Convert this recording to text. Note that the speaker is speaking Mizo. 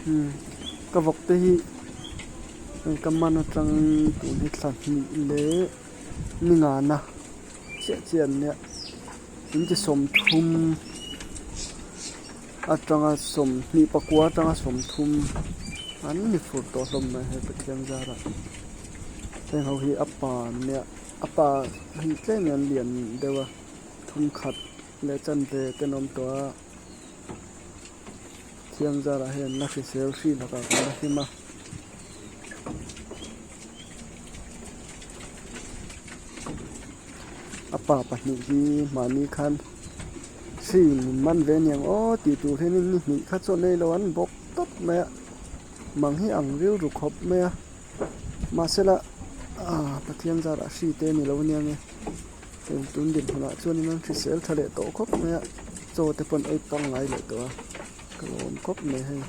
Umm ka vawk te hi hei ka man atang tun hi thla hnih leh ni ngana chiah chiah an nia inti 30 atanga 20 pakua atanga 30 an ni fur tawh hlawm mai hei Pathian zarah heng ho hi a pa an nia a pa hi tlem in an lian deuh a thum khat leh chanve te an awm tawh a. Thiang zarah hian la hrisel hri lakah kan la hlim a. A pa pahnih hi mahni khan hri min man ve aniang aw tih tur hianin ni hnih kha chuan ei lo an bawk tawp mai a, mang hi ang rilru khawp mai a, mahsela ah Pathian zarah hri te a ni lo aniang e. Heng tun dinhmunah chuanin an hrisel tha leh tawh khawp mai a, chaw te pawh an ei pangngai leh tawh a, ka lawm khawp mai hei.